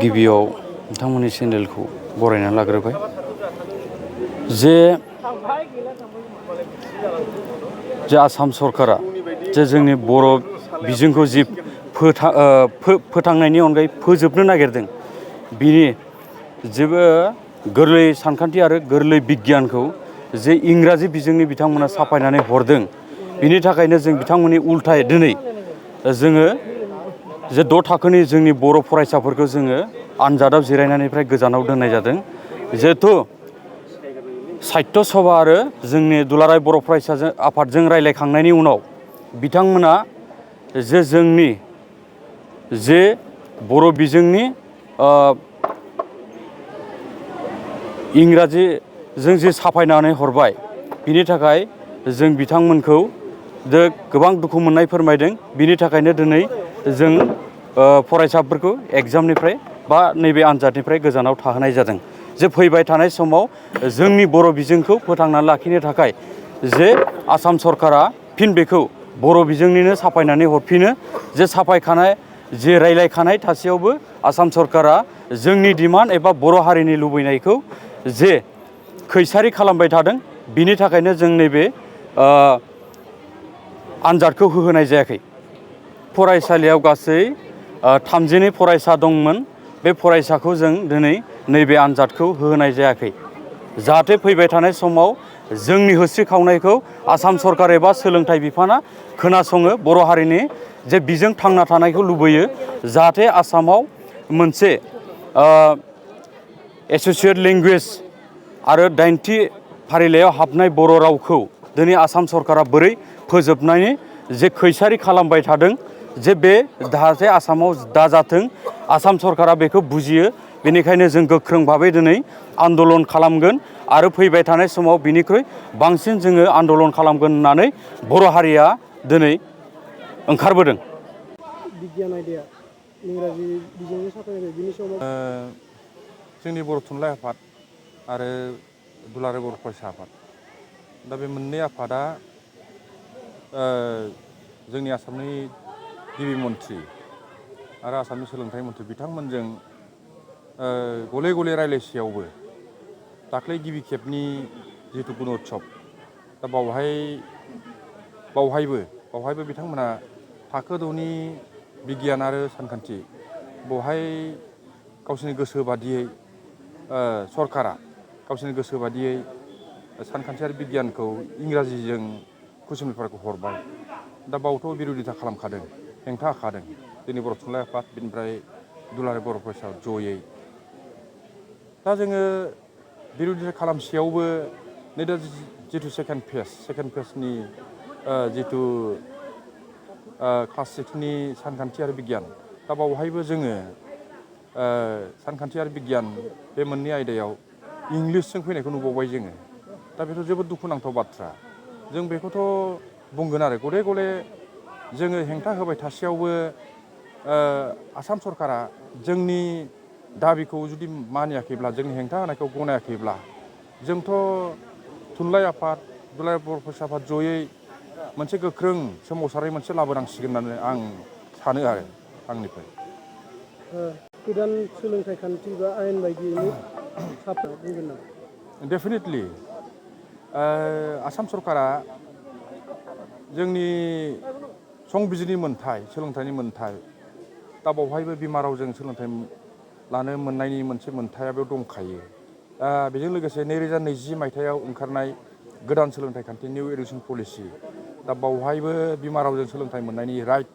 गिबियाव नोंथांमोननि चेनेलखौ बरायनानै लाग्रोबाय जे आसाम सरकारा जे जोंनि बर' बिजोंखौ जि फोथांनायनि अनगायै फोजोबनो नागिरदों बिनि जेबो गोरलै सानखान्थि आरो गोरलै बिगियानखौ जे इंराजि बिजोंनि बिथांमोना साफायनानै हरदों बिनि थाखायनो जों बिथांमोननि उल्थायै दिनै जोङो जे 6 थाखोनि जोंनि बर' फरायसाफोरखौ जोङो आनजादाव जिरायनायनिफ्राय गोजानाव दोननाय जादों जिहेथु साहित्य सभा आरो जोंनि दुलाराय बर' फरायसा आफादजों रायज्लायखांनायनि उनाव बिथांमोना जे जोंनि जे बर' बिजोंनि इंराजिजों जे साफायनानै हरबाय बिनि थाखाय जों बिथांमोनखौ गोबां दुखु मोननाय फोरमायदों बिनि थाखायनो दिनै जों फरायसाफोरखौ एग्जामनिफ्राय बा नैबे आनजादनिफ्राय गोजानाव थाहोनाय जादों जे फैबाय थानाय समाव जोंनि बर' बिजोंखौ फोथांनानै लाखिनो थाखाय जे आसाम सरकारा फिन बेखौ बर' बिजोंनिनो साफायनानै हरफिनो जे साफायखानाय जे रायलायखानाय थासेयावबो आसाम सरकारा जोंनि डिमान्ड एबा बर' हारिनि लुबैनायखौ जे खैसारि खालामबाय थादों बिनि थाखायनो जों नैबे आनजादखौ होहोनाय जायाखै फरायसालियाव गासै 32 फरायसा दंमोन बे फरायसाखौ जों दिनै नैबे आनजादखौ होहोनाय जायाखै जाहाथे फैबाय थानाय समाव जोंनि होस्रिखावनायखौ आसाम सरकार एबा सोलोंथाइ बिफाना खोनासङो बर' हारिनि जे बिजों थांना थानायखौ लुबैयो जाहाथे आसामाव मोनसे एस'सिएट लेंगुवेज आरो 9थि फारिलाइयाव हाबनाय बर' रावखौ दिनै आसाम सरकारा बोरै फोजोबनायनि जे खैसारि खालामबाय थादों जे बे जाहाथे आसामाव दाजाथों आसाम सरकारा बेखौ बुजियो बेनिखायनो जों गोख्रों भाबै दिनै आन्दलन खालामगोन आरो फैबाय थानाय समाव बिनिख्रुइ बांसिन जोङो आन्दलन खालामगोन होननानै बर' हारिया दिनै ओंखारबोदों। बिगियान आयदाया इंराजि बिजोंजों साफायनाय बिनि समाव जोंनि बर' थुनलाइ आफाद आरो दुलाराय बर' फरायसा आफाद दा बे मोननै आफादा जोंनि आसामनि गिबि मन्थ्रि आरो आसामनि सोलोंथाइ मन्थ्रि बिथांमोनजों गले गले रायज्लायसेयावबो दाख्लै गिबि खेबनि जिहेतु गुण'त्सब दा बावहायबो बिथांमोना थाखो 6नि बिगियान आरो सानखान्थि बेवहाय गावसोरनि गोसो बादियै सरकारा गावसोरनि गोसो बादियै सानखान्थि आरो बिगियानखौ इंराजिजों कुइसन पेपारखौ हरबाय दा बावथ' बिर'धिता खालामखादों हेंथा होखादों जोंनि बर' थुनलाइ आफाद बेनिफ्राय दुलाराय बर' फरायसा जयै दा जोङो बिर'धिता खालामसेयावबो नै दा जिथु सेकेन्ड फेजनि जिथु क्लास 6नि सानखान्थि आरो बिगियान दा बावहायबो जोङो सानखान्थि आरो बिगियान बे मोननै आयदायाव इंलिसजों फैनायखौ नुबावबाय जोङो दा बेथ' जोबोद दुखुनांथाव बाथ्रा जों बेखौथ' बुंगोन आरो गले गले जोङो हेंथा होबाय थासेयावबो आसाम सरकारा जोंनि दाबिखौ जुदि मानियाखैब्ला जोंनि हेंथा होनायखौ गनायाखैब्ला जोंथ' थुनलाइ आफाद दुलाराय बर' फरायसा आफाद जयै मोनसे गोख्रों सोमावसारनाय मोनसे लाबोनांसिगोन होननानै आं सानो आरो आंनिफ्राय गोदान सोलोंथाइ खान्थि बा आयेन बायदियैनो साफा बुंगोन नामा? डेफिनेटलि आसाम सरकारा जोंनि संबिजिरनि मोन्थाय सोलोंथाइनि मोन्थाय दा बावहायबो बिमा रावजों सोलोंथाइ लानो मोननायनि मोनसे मोन्थाया बेयाव दंखायो बेजों लोगोसे 2020 मायथाइयाव ओंखारनाय गोदान सोलोंथाइ खान्थि निउ एडुकेसन पलिसि दा बावहायबो बिमा रावजों सोलोंथाइ मोननायनि राइट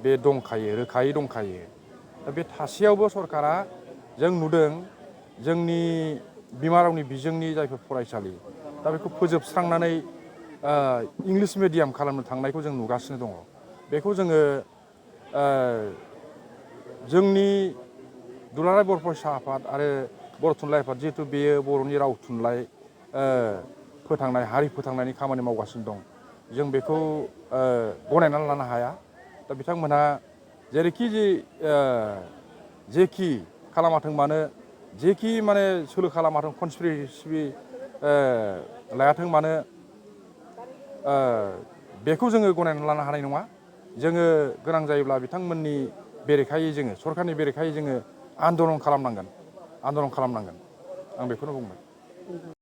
बे दंखायो रोखायै दंखायो दा बे थासेयावबो सरकारा जों नुदों जोंनि बिमा रावनि बिजोंनि जायफोर फरायसालि दा बेखौ फोजोबस्रांनानै इंलिस मिडियाम खालामनो थांनायखौ जों नुगासिनो दङ बेखौ जोङो जोंनि दुलाराय बर' फरायसा आफाद आरो बर' थुनलाइ आफाद जिहेतु बेयो बर'नि राव थुनलाइ फोथांनाय हारि फोथांनायनि खामानि मावगासिनो दं जों बेखौ गनायनानै लानो हाया दा बिथांमोनहा जेखि खालामाथों मानो जेखि माने सोलो खालामाथों कनस्पिरेसि लायाथों मानो बेखौ जोङो गनायनानै लानो हानाय नङा। जोङो गोनां जायोब्ला बिथांमोननि बेरेखायै जोङो सरकारनि बेरेखायै जोङो आन्दलन खालामनांगोन आं बेखौनो बुंबाय।